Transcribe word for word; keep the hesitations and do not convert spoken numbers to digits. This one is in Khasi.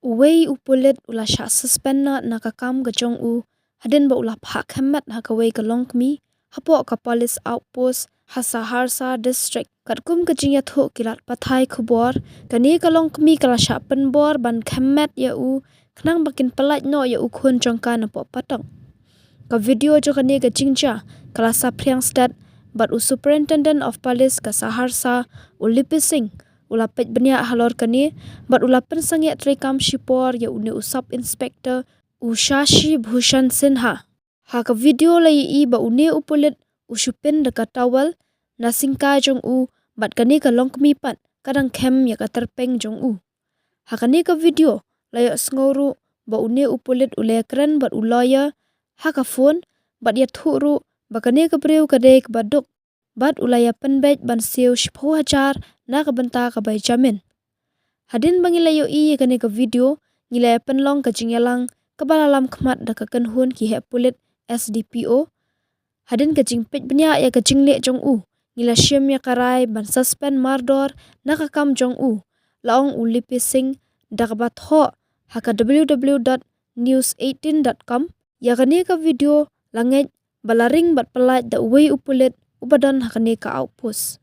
Uwei u pulit u la shah suspend na, na ka kam ka jong u hadien ba u la phah khemmet ha kawei ka longkmie hapoh ka police outpost ha Saharsa district. Katkum ka jingïathuh ki lad pathai khubor, kane ka longkmie ka la shah pynbor ban khemmet ïa u khnang ba kin pyllait noh ïa u khun jong ka napoh pateng. Ka video jong kane ka jingjia ka la saphriang stet bad u Superintendent of Police ka Saharsa, u Lipi Singh, u la peit bniah halor kane bad u la pynsangeh treikam shipor ïa une u Sub Inspector, u Shashi Bhushan Sinha. Ha ka video la ïohi ba une u pulit u shu pin da ka towel na syngkai jong u bad kane ka longkmie pat ka dang khem ïa ka tyrpeng jong u. Ha kane ka video la ïohsngew ruh ba une u pulit u la ïakren bad u lawyer ha ka phone bad ïathuh ruh ba kane ka briew ka dei kaba duk bad u la ïa pynbeit ban siew shiphew hajar na ka bynta ka bai jamin. Hadien ba ngi la ïohi ïa kane ka video, ngi la ïa pynlong ka jingïalang kaba la lam khmat da ka kynhun ki heh pulit, S D P O. Hadien ka jingpeit bniah ïa ka jingleh jong u, ngi la shim ïa ka rai ban suspend mardor na ka kam jong u, la ong u Lipi Singh da kaba thoh ha ka W W W dot news eighteen dot com. Ïa kane ka video la ngeit ba la ring bad pyllait da uwei u pulit uba don ha kane ka outpost.